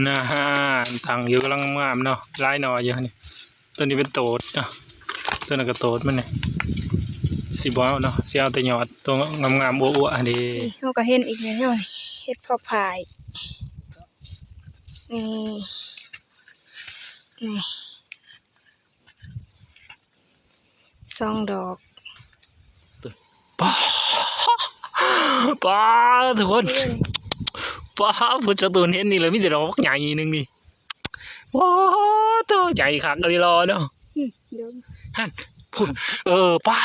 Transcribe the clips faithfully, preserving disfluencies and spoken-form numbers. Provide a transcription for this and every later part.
นะฮะ ตั้งอยู่กำลังงามเนาะ หลายหน่ออยู่นี่ ตัวนี้เป็นโตดเนาะ ตัวนั้นก็โตดมันนี่ สิบ่เอาเนาะ สิเอาแต่ยอด ตัวงามๆ อ้วๆ อันนี้ นี่ เฮาก็เห็นอีกแล้วนี่ เห็ดเพาะพาย นี่ นี่ สองดอก ป๊าด ป๊าด ทุกคน ป๊าด เพิ่นสตูนเห็นนี่เลย มีแต่ดอกบักใหญ่หนึ่งนี่ ว้าว ตัวใหญ่คักเลยรอเนาะ อืม เดี๋ยว หั่น พุ่น เออ ป๊าด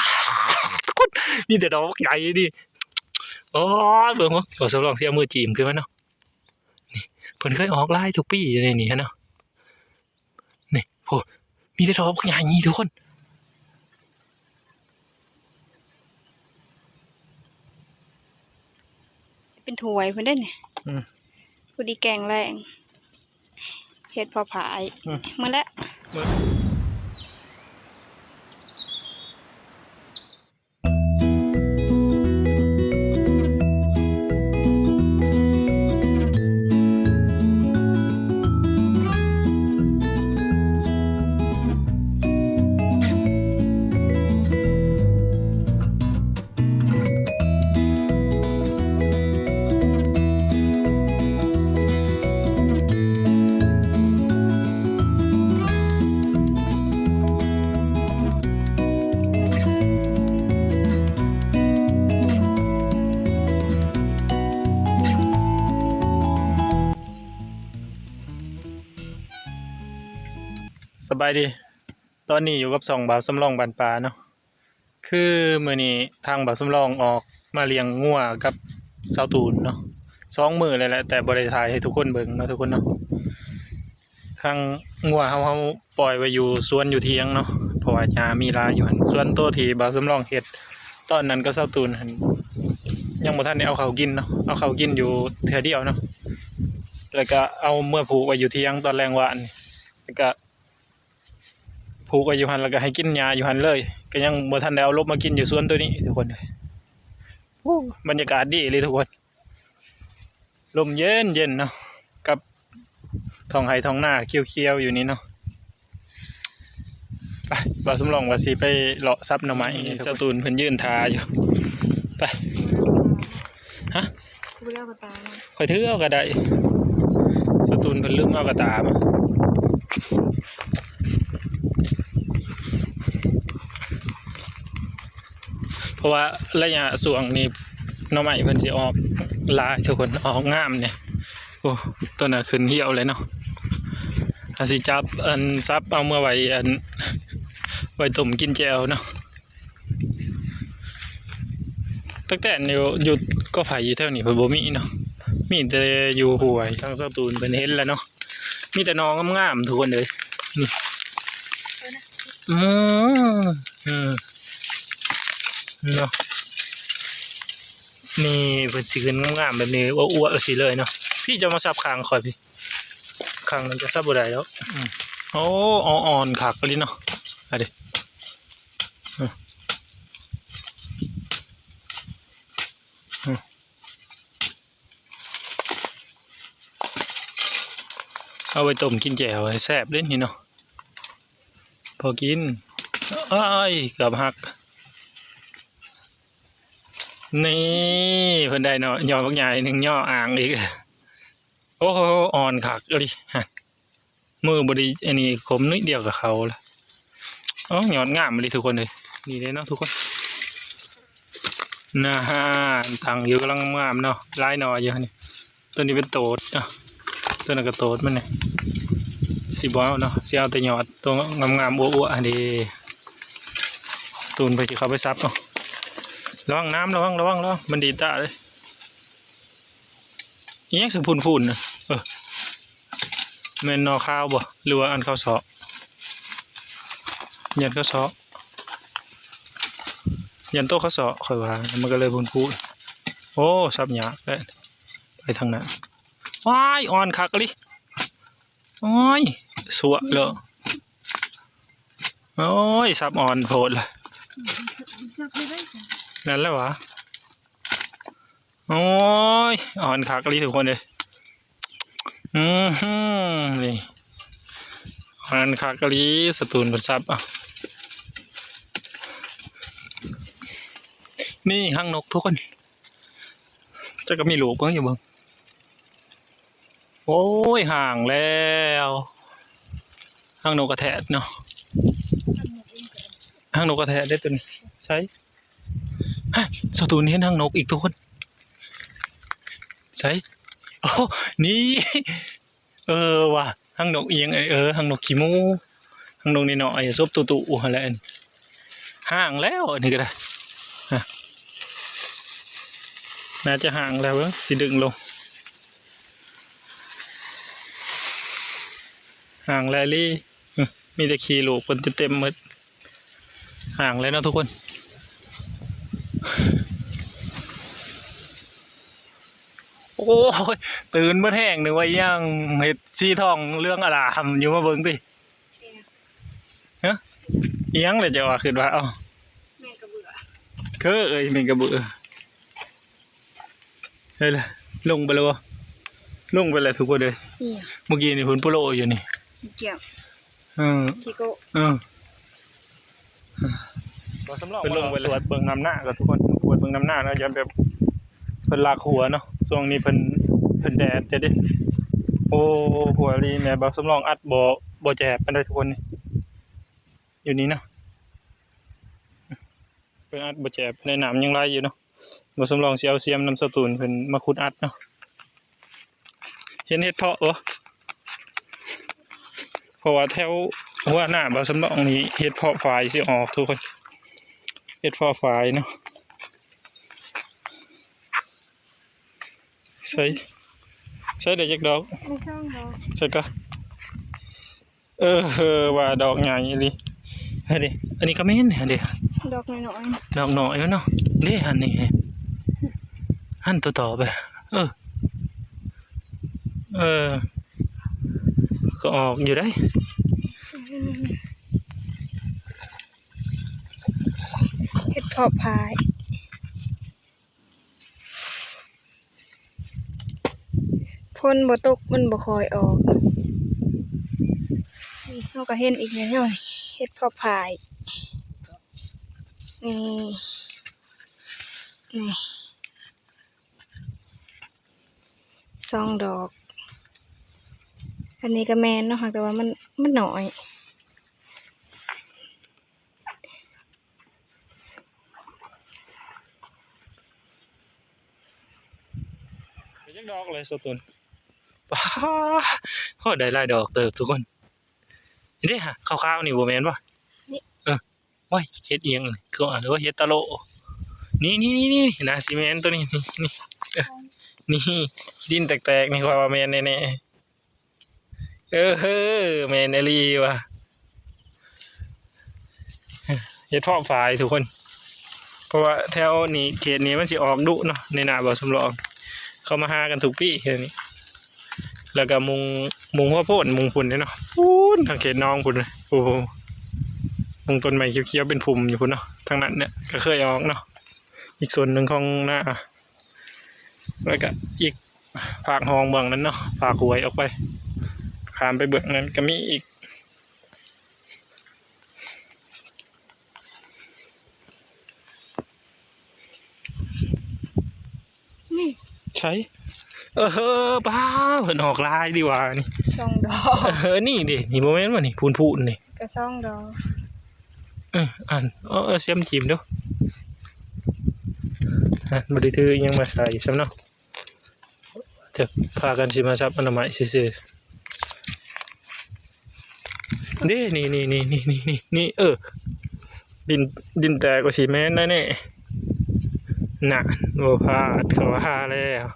ทุกคน มีแต่ดอกบักใหญ่นี่ โอ้ย เบิ่งวะ ขอสำรองเสียมือจีมขึ้นมาเนาะ นี่ เพิ่นเคยออกหลายทุกปีอยู่ในนี่เนาะ นี่ โห มีแต่ดอกบักใหญ่นี่ทุกคน เป็นถ้วยเพิ่นเด้นี่ อืม พอดีแกงแรง เห็ดเพาะพาย อืม มื้อละ มื้อ สบายดี ตอนนี้อยู่กับช่องบ่าวสำรองบ้านป่าเนาะ คือมื้อนี้ทางบ่าวสำรองออกมาเลี้ยงงัวกับสาวตูนเนาะ สองมื้อเลยแหละ แต่บ่ได้ถ่ายให้ทุกคนเบิ่งเนาะทุกคนเนาะ ทางงัวเฮา เฮาปล่อยไว้อยู่สวนอยู่เถียงเนาะ เพราะว่าหญ้ามีหลายอยู่หั่น ส่วนตัวที่บ่าวสำรองเฮ็ดตอนนั้นก็สาวตูนหั่น ยังบ่ทันได้เอาเข้ากินเนาะ เอาเข้ากินอยู่เทื่อเดียวเนาะ แล้วก็เอาเมือผูกไว้อยู่เถียงตอนแลงวานนี่ แล้วก็ ผูกไว้อยู่หั่น แล้วก็ให้กินหญ้าอยู่หั่นเลย ก็ยังบ่ทันได้เอาลบมากินอยู่สวนตัวนี้ทุกคน โอ้ บรรยากาศดีเลยทุกคน ลมเย็นเย็นเนาะ กับท้องไร่ท้องนาเขียวๆอยู่นี่เนาะ ไป บ่าวสำรองว่าสิไปเลาะสับหน่อไม้ สาวตูนเพิ่นยืนถ่าอยู่ ไป ฮะ กูบ่ได้เอากระตามา ข่อยถือเอาก็ได้ สาวตูนเพิ่นลืมเอากระตามา เพราะว่าระยะช่วงนี้หน่อไม้เพิ่นสิออกหลายทุกคน ออกงามเนี่ย โอ้ ต้นน่ะขึ้นเหี่ยวเลยเนาะ อาจสิจับอันสับเอาเมือไว้อัน ไว้ต้มกินแจ่วเนาะ ตั๊กแตนอยู่ อยู่กอไผ่อยู่แถวนี้เพิ่นบ่มีเนาะ มีแต่อยู่ห้วย ทางสาวตูนเพิ่นเห็นแล้วเนาะ มีแต่หน่องามๆทุกคนเอ้ย นี่ อืม อืม เนาะ นี่เพิ่นสิขึ้นงามๆแบบนี้ อ้วๆสิเลยเนาะ พี่จะมาสับข้างข่อยพี่ ข้างนั้นจะสับบ่ได้แล้ว อืม โอ้ อ่อนๆคักอีหลีเนาะ เอาดิ อืม อืม เอาไปต้มกินแจ่วให้แซ่บเด้นี่เนาะ พอกิน อ้าย เกือบหัก นี่ เพิ่นได้เนาะ ยอดบักใหญ่หนึ่ง ยอดอ่างอีก โอ้โห อ่อนคักอีหลี ฮะ มือบ่ได้อันนี้ คมนิดเดียวกับเขาละ โอ้ ยอดงามอีหลีทุกคนเลย นี่เลยเนาะทุกคน นะฮะ ตั้งอยู่กำลังงามเนาะ หลายหน่ออยู่นี่ ตัวนี้เป็นโตดเนาะ ตัวนั้นก็โตดมันนี่ สิบ่เอาเนาะ สิเอาแต่ยอด ตัวงามๆ อ้วๆ อันนี้ สาวตูนเพิ่นสิเข้าไปสับเนาะ ระวังน้ำ ระวัง ระวัง ระวัง มันดีดตาเลย อีหยังสิพูนๆน่ะ เออ แม่นหน่อคาวบ่ หรือว่าอันข้าวเสาะ ยันข้าวเสาะ ยันโต๊ะข้าวเสาะ ข้อยว่า มันก็เลยพูนๆ โอ้ สับยากแท้ ไปทางนั้น ว้าย อ่อนคักอีหลี โอ้ย สัวเลย โอ้ย สับอ่อนโพดเลย สับไม่ได้จ้ะ นั่นแหละวะ โอ้ย อ่อนคักอีหลีทุกคนเลย อืมนี่ มันคักอีหลี สตูนเพิ่นสับอ่ะ นี่ฮังนกทุกคน จักก็มีลูกเบิ่งอยู่เบิ่ง โอ้ย ห่างแล้ว ฮังนกกระแทกเนาะ ฮังนกกระแทกได้ตัวนี้ ใช่ ฮะ สตูนเห็นฮังนกอีกทุกคน ใช่ โอ้ นี่ เออว่ะ ฮังนกอีหยังเอ้ย เออ ฮังนกขี้หมู ฮังนกน้อยๆ ซบตุ๊ๆ หั่นแหละ อันนี้ ห่างแล้ว อันนี้ก็ได้ ฮะ น่าจะห่างแล้วเบิ่ง สิดึงลง ห่างแล้วอีหลี อืม มีแต่ขี้ลูกเพิ่นเต็มๆ หมด ห่างแล้วเนาะทุกคน โอ้ย ตื่นเบิดแฮง นึกว่าอีหยัง เห็ดสีทองเหลืองอร่ามอยู่ มาเบิ่งติ ฮะ อีหยังเลยจะว่า คิดว่า เอ้า แม่นกระเบือ คือ เอ้ย แม่นกระเบือ เฮ้ยล่ะ ลงไปแล้วบ่ ลงไปแล้วทุกคนเลย อีหยัง เมื่อกี้นี่เพิ่นโปโลอยู่นี่ ขี้เกียจ เออ ขี้โก้ เออ บ่าวสำรอง เพิ่นลงไปแล้ว ตรวจเบิ่งน้ำหน้าก่อนทุกคน ตรวจเบิ่งน้ำหน้าเนาะ ย้านแบบเพิ่นลากหัวเนาะ ช่วงนี้เพิ่น เพิ่นแดดจะดิ โอ้ หัวอีหลี แม่บ่าวสำรองอัดบ่ บ่แจบปานใดทุกคนนี่ อยู่นี่เนาะ เพิ่นอัดบ่แจบ ในน้ำยังไหลอยู่เนาะ บ่าวสำรองสิเอาเสียมนำสตูนเพิ่นมาขุดอัดเนาะ เห็นเห็ดเพาะบ่ เพราะว่าแถวหัวหน้าบ่าวสำรองนี่เห็ดเพาะฝายสิออกทุกคน เห็ดเพาะฝายเนาะ ใส่ ใส่ได้จักดอก มีสองดอก ใส่กะ เออ เออ ว่าดอกใหญ่อีหลี เฮ้ยเด้ อันนี้ก็แม่น เฮ้ยเด้ ดอกน้อยๆ ดอกน้อยเนาะ เด้ อันนี้ อันต่อๆ ไป เออ เออ ก็ออกอยู่ได้ เห็ดเพาะพาย ฝนบ่ตกมันบ่ค่อยออก นี่เฮาก็เห็นอีกแล้ว เห็ดเพาะพาย นี่ นี่ สองดอก อันนี้ก็แม่นเนาะ แต่ว่ามัน มันน้อย เป็นจักดอกเลยสตูน ป๊าด โอ้ ได้หลายดอกเติบทุกคน นี่เด้ฮะ ขาวๆ นี่บ่แม่นบ่ นี่ เออ โอ้ย เห็ดอีหยังนี่ คืออ่านว่าเห็ดตะโล นี่ นี่ นี่ นี่ น่าสิแม่นตัวนี้ นี่ นี่ เออ นี่ ดินแตกๆ นี่ ข้อยว่าแม่นแน่ๆ เออ แม่นอีหลีว่ะ เห็ดเพาะฝายทุกคน เพราะว่าแถวนี้ เขตนี้มันสิออกดุเนาะ ในหน้าบ่าวสำรอง เขามาหากันทุกปีแถวนี้ แล้วก็มุง มุงหัวโพน มุงพุ้นเด้เนาะ พุ้นทางเขตหนองพุ้นเลย โอ้โห มุงต้นไม้เขียวๆ เป็นพุ่มอยู่พุ้นเนาะ ทางนั้นเนี่ยก็เคยออกเนาะ อีกส่วนหนึ่งของหน้า แล้วก็อีกภาคห้องเบื้องนั้นเนาะ ภาคห้วยออกไป ข้ามไปเบื้องนั้นก็มีอีก นี่ ใช่ เออ ป้า เพิ่นออกหลายดีว่านี่ สองดอก เออ นี่เด้ นี่บ่แม่นบ่นี่ พูนๆ นี่ ก็สองดอก เออ อัน เออ เออ เสียมจิ้มดู อ่ะ บ่ได้ถืออิหยังมาใส่ซ้ำเนาะ เถอะ พากันสิมาซับอนามัยซื่อๆ เด้ นี่ นี่ เออ ดิน ดินแตกก็สิแม่นได้แน่ น่ะ บ่พลาด เขาว่าแล้ว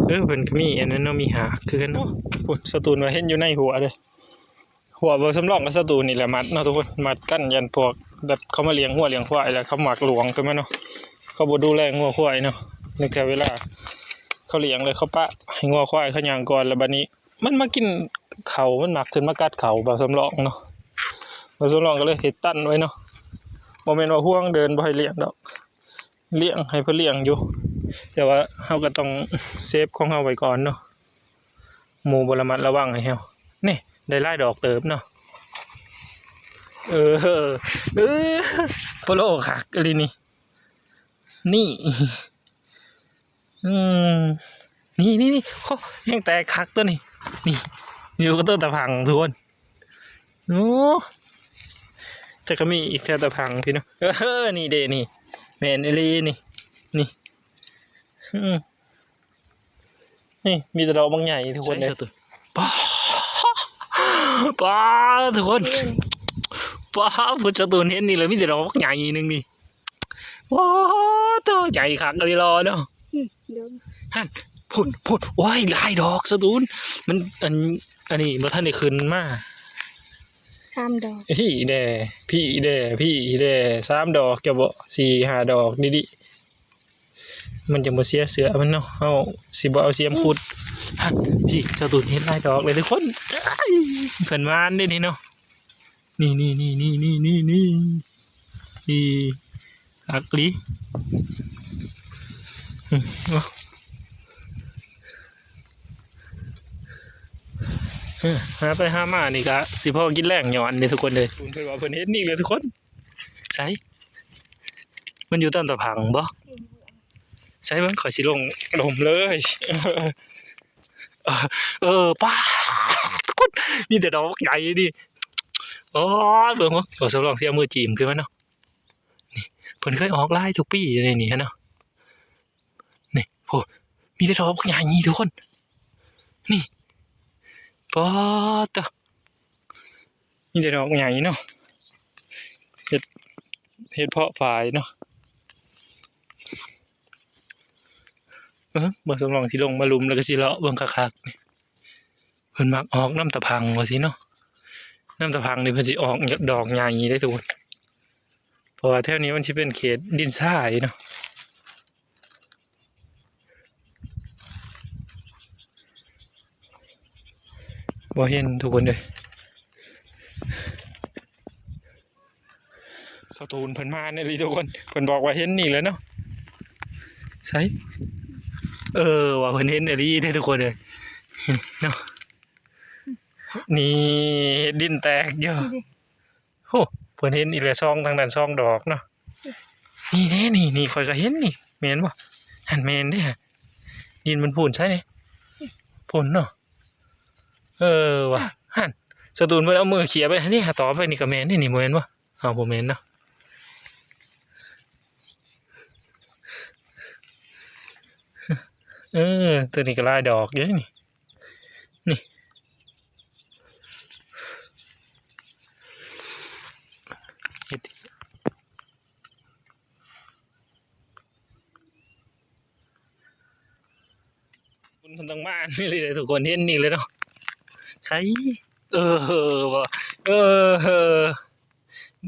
เออ เพิ่นก็มีอันนั้นเนาะ มีหากคือกันเนาะ พุ้น สตูนว่าเห็นอยู่ในหัวเด้ หัวบ่าวสำรองกับสตูนนี่แหละมัดเนาะทุกคน มัดกันยันพวกแบบเขามาเลี้ยงงัวเลี้ยงควายแล้วเขามักหลวงขึ้นมาเนาะ เขาบ่ดูแลงัวควายเนาะ นึกแต่เวลาเขาเลี้ยงเลยเขาปะให้งัวควายเขาย่างก่อน แล้วบัดนี้มันมากินเขา มันมักขึ้นมากัดเขาบ่าวสำรองเนาะ บ่าวสำรองก็เลยเฮ็ดตั้นไว้เนาะ บ่แม่นว่าห่วงเดินบ่ให้เลี้ยงดอก เลี้ยงให้เพิ่นเลี้ยงอยู่ แต่ว่าเฮาก็ต้องเซฟของเฮาไว้ก่อนเนาะ หมู่บ่ระมัดระวังให้เฮา นี่ ได้หลายดอกเติบเนาะ เออ เออ โปโลคักอีหลีนี่ นี่ อืม นี่ นี่ นี่ โอ้ แฮงแตกคักตัวนี้ นี่ อยู่กับต้นตะพังทุกคน โอ้ จักก็มีอีกแถวตะพังพี่เนาะ เออ นี่เด้ นี่ แม่นอีหลีนี่ นี่ อืม นี่ มีแต่ดอกบางใหญ่ทุกคนเลย ใช่ ใช่ ป้า ป้า ทุกคน ป้า พุทธสตูนเห็นนี่เลย มีแต่ดอกบางใหญ่หนึ่งนี่ ว้า ตัวใหญ่คักเลยรอเนาะ อืม เดี๋ยว หั่น พุ้น พุ้น โอ้ย หลายดอกสตูน มัน อัน อันนี้บ่ทันได้ขึ้นมา สามดอก พี่แด่ พี่แด่ พี่แด่ สามดอก จะบ่ สี่ห้าดอก ดีๆ มันจะบ่เสียเสื้อมันเนาะ เฮาสิบ่เอาเสียมขุด หั่น พี่สตูนเห็นหลายดอกเลยทุกคน เพิ่นหมานเด้นี่เนาะ นี่ นี่ นี่ นี่ นี่ นี่ นี่ นี่ คักอีหลี อืม เออ หาไปหามานี่ก็สิพอกินแรงย้อนนี่ทุกคนเลย เพิ่นว่าเพิ่นเห็นนี่เลยทุกคน ใส มันอยู่ตามตะพังบ่ ใส เบิ่ง ข้อยสิลงดมเลย เออ เออ ป้าด ทุกคน มีแต่ดอกใหญ่ดิ โอ้ย เบิ่ง เบิ่ง บ่สำรองสิเอามือจิ้มขึ้นมาเนาะ นี่ เพิ่นเคยออกหลายทุกปีอยู่ในนี่หั้นเนาะ นี่ โอ้ มีแต่ดอกใหญ่นี่ทุกคน นี่ ป๊าดเต๊อะ มีแต่ดอกใหญ่เนาะ เห็ด เห็ดเพาะฝายเนาะ เออ บ่สำรองสิลงมาลุมแล้วก็สิเลาะเบิ่งคักๆ นี่ เพิ่นมักออกนำตะพังว่าสิเนาะ นำตะพังนี่เพิ่นสิออกดอกใหญ่เด้ทุกคน เพราะว่าแถวนี้มันสิเป็นเขตดินทรายเนาะ บ่เห็นทุกคนเลย สตูนเพิ่นมาเนี่ยเลยทุกคน เพิ่นบอกว่าเห็นนี่แหละเนาะ ใส เออ ว่าเพิ่นเห็นอีหลีเด้ทุกคนเลย เนาะ นี่ ดินแตกอยู่ นี่ดิ โอ้ เพิ่นเห็นอีกแล้ว สอง ทางด้าน สอง ดอกเนาะ นี่แน่ นี่ นี่ ข้อยก็เห็นนี่ แม่นบ่ หั่นแม่นเด้ ดินมันพู้นใสนี่ พู้นเนาะ เออว่ะ หั่น สตูนเพิ่นเอามือเขี่ยไป นี่ หาต่อไปนี่ก็แม่นนี่ นี่ บ่แม่นบ่ อ้าว บ่แม่นเนาะ เออ ตัวนี้ก็หลายดอกอยู่นี่ นี่ เฮ็ด คุณต้องมานี่เลย ทุกคนเห็นนี่เลยเนาะ ใส เออ ว่ะ เออ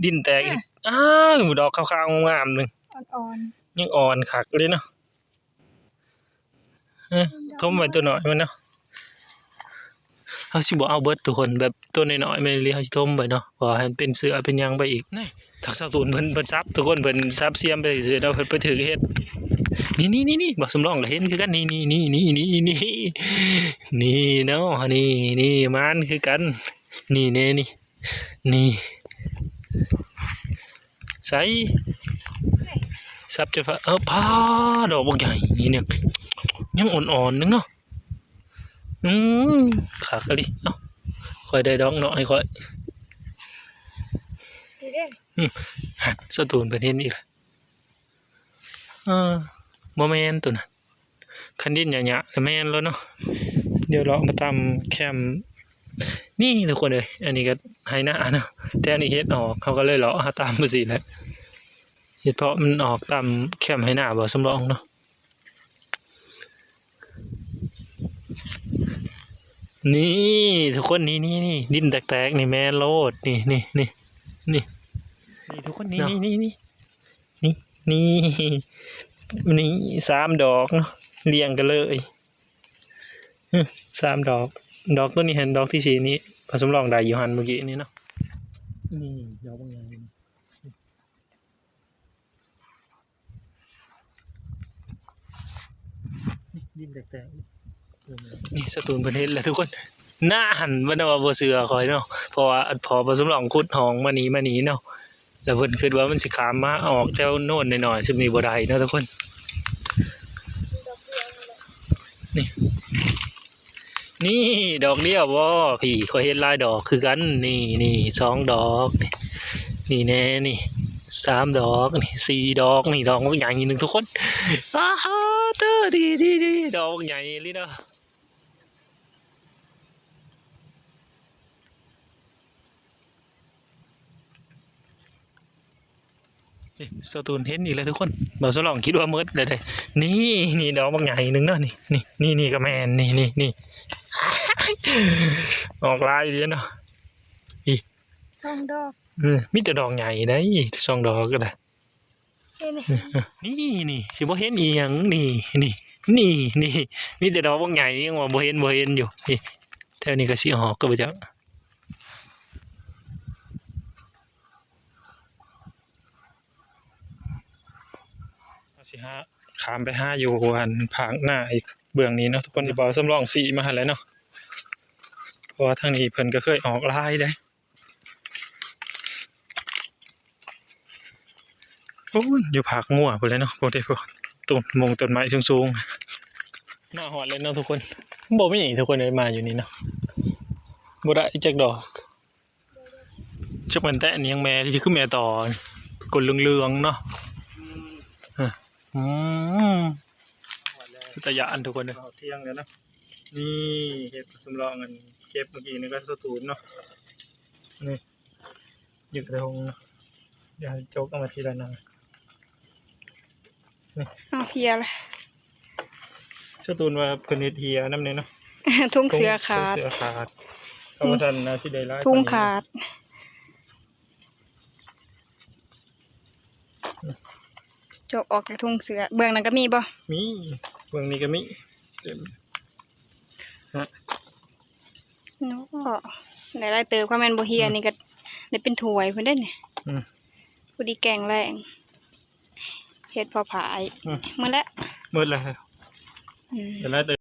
ดินแตกอีก อ้าว ดอกขาวๆ งามๆ หนึ่ง อ่อนๆ ยังอ่อนคักเลยเนาะ เอ้ย ถมไว้ตัวน้อยมันเนาะ เฮาสิบ่เอาเบิดทุกคน แบบตัวน้อยๆ มันอีหลี เฮาสิถมไว้เนาะ เพราะว่าให้มันเป็นเสื้อเป็นหยังไปอีก นี่ ทักษะตูนเพิ่น เพิ่นสับ ทุกคน เพิ่นสับเสียมไปซื่อเนาะ เพิ่นไปถือเห็ด นี่ นี่ นี่ นี่ บ่สำรองก็เห็นคือกัน นี่ นี่ นี่ นี่ นี่ นี่ นี่เนาะ นี่ นี่ หมานคือกัน นี่แน่นี่ นี่ ใส สับจะพา เออ พา ดอกบักใหญ่นี่เนี่ย ยังอ่อนๆ นึงเนาะ อืม คักอีหลี เอ้า ข้อยได้ดอกน้อยข้อย นี่เด้ อืม หั่น สตูนเพิ่นเห็นอีกแล้ว เออ บ่แม่นตัวนั้น คันดินหยาๆ ก็แม่นแล้วเนาะ เดี๋ยวเลาะมาตามแคม นี่ทุกคนเอ้ย อันนี้ก็ไฮนาเนาะ แต่อันนี้เห็ดออก เขาก็เลยเลาะหาตามไปสิแหละ เห็ดเพาะมันออกตามแคมไฮนาบ่สำรองเนาะ นี่ทุกคน นี่ นี่ นี่ ดินแตกๆ นี่แม่นโลด นี่ นี่ นี่ นี่ นี่ทุกคน นี่ เนาะ นี่ นี่ นี่ นี่ นี่ นี่ สามดอกเนาะ เรียงกันเลย อืม สามดอก ดอกตัวนี้หั่น ดอกที่สี่นี่ ผสมลองได้อยู่หั่นเมื่อกี้นี่เนาะ นี่ ดอกบางอย่างนี่ ดินแตกๆ นี่สตูนเพิ่นเห็นแล้วทุกคน น่าหัน เพิ่นว่าบ่เชื่อข้อยเนาะ เพราะว่าอันพ่อบ่สมหวังขุดหองมานี่มานี่เนาะ แล้วเพิ่นคิดว่ามันสิข้ามมาออกแถวโน่นน้อยๆ ซุมนี้บ่ได้เนาะทุกคน นี่ นี่ดอกเดียวบ่ พี่ ข้อยเห็นหลายดอกคือกัน นี่ นี่ สองดอก นี่ นี่แน่ นี่ สามดอก นี่ สี่ดอก นี่ ดอกบักใหญ่หนึ่งทุกคน อ้าฮ่าเด้อ ดี ดี ดี ดอกบักใหญ่อีหลีเนาะ นี่ สตูนเห็นอีกแล้วทุกคน บ่าวสลองคิดว่าหมดแล้วเด้ นี่ นี่ดอกบักใหญ่หนึ่งเนาะ นี่ นี่ นี่ นี่ก็แม่น นี่ นี่ นี่ ออกหลายอีหลีเนาะ อี สองดอก เออ มีแต่ดอกใหญ่ได้ สองดอกก็ได้ นี่ นี่ นี่ นี่ สิบ่เห็นอีหยัง นี่ นี่ นี่ นี่ มีแต่ดอกบักใหญ่ ยังว่าบ่เห็น บ่เห็นอยู่ นี่ แถวนี้ก็สิออกก็บ่จัก สิหา ข้ามไปหาอยู่อันภาคหน้าอีกเบื้องนี้เนาะทุกคน ที่บ่าวสำรองสิมาหั่นแหละเนาะ เพราะว่าทางนี้เพิ่นก็เคยออกหลายเด้ โอ้ย อยู่ภาคงัวพู้นแหละเนาะ พวกเด้ พวกต้นมงต้นไม้สูงๆ มาฮอดแล้วเนาะทุกคน บ่มีทุกคนเลย มาอยู่นี่เนาะ บ่ได้จักดอก จักแม่นแต่อันนี้ยังแม่ที่คือแม่ต่อ ก้นเหลืองๆ เนาะ เออ อืม เป็นตาย้านทุกคนเลย เที่ยงแล้วเนาะ นี่เห็ดสำรองอันเก็บเมื่อกี้นี่ก็สตูนเนาะ นี่ อยู่กระทงเนาะ เดี๋ยวจกเอามาทีละหน่อย เอาเพียละ สตูนว่าเพิ่นเฮ็ดเฮียนำแน่เนาะ ถุงเสื้อขาด ถุงเสื้อขาด เอาว่าซั่นนะ สิได้หลาย ถุงขาด จกออกจากถุงเสื้อ เบื้องนั้นก็มีบ่ มี เบื้องนี้ก็มี เต็ม ฮะ เนาะ ได้หลายเติบ คันแม่นบ่เฮีย อืม นี่ก็ได้เป็นถ้วยพุ้นเด้นี่ อืม พอดีแกงแลง เฮ็ดพอผาย อืม หมดแล้ว หมดแล้ว อืม ได้หลายเติบ